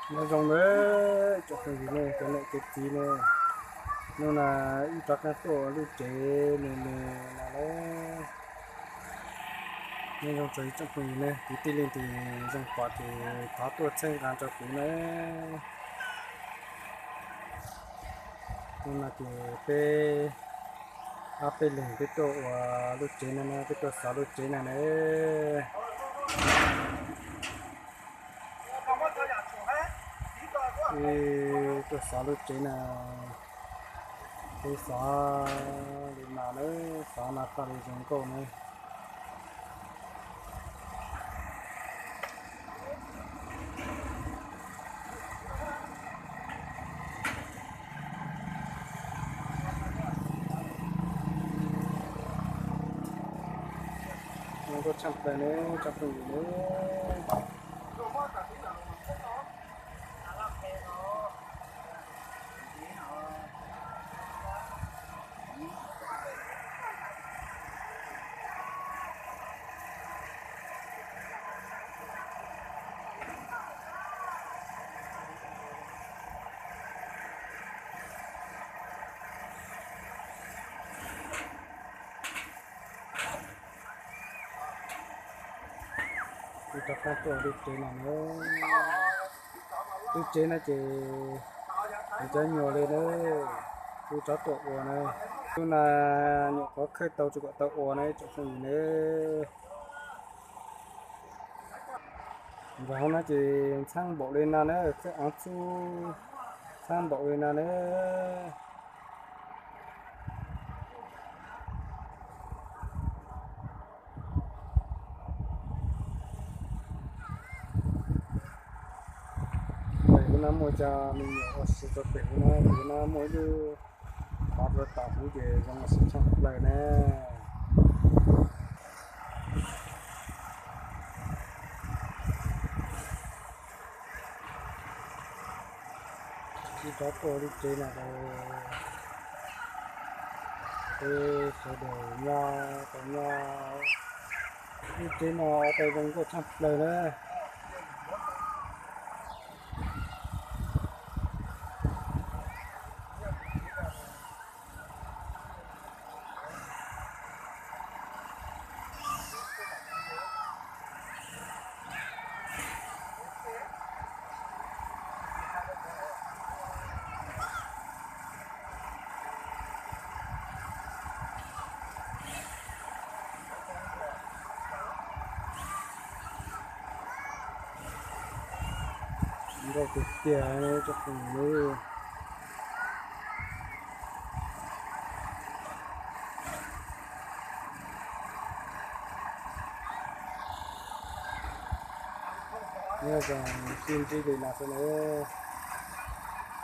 Nyob zoo na tsoom phooj ywg ne, cov niam cov txiv ne, hnub no wb rov qab tuaj ua lub tsev me me no lawm. Nyob zoo tsoom phooj ywg ne, tus tij leej twg zoo pom ces thov tuaj txhawb nqa rau kuv na. Hnub no ces peb ob peb leeg peb tuaj ua lub tsev no na, peb tuaj xov lub tsev no na. Peb tuaj xov lub tsev no, peb xov li no na, xov no txoj li zoo nkauj na. Zoo nkauj tshaj plaws na tsoom phooj ywg na. Wb rov qab tuaj lub tsev no na. Lub tsev no ces cov nyuam li na, wb rov tuaj ua na. Hnub no nyuam qhuav khawb tau tsis kom tau ua na tsoom phooj ywg na. Nkaus hauv no ces ntxhab npaum li no na, khawb av txhub ntxhab npaum li no na. Pem hauv no muaj cov me nyuam ua si rau pem hauv no, pem hauv no muaj ib lub qhov rau tom hauv ces zoo ua si tshaj plaws na. Wb rov tuaj lub tsev no rau peb sawv daws nyob tau nyob. Lub tsev no ua tau zoo nkauj tshaj plaws na. Nkauj tiag tiag tsoom phooj ywg. Nyob zoo sib ntsib li no xwb na.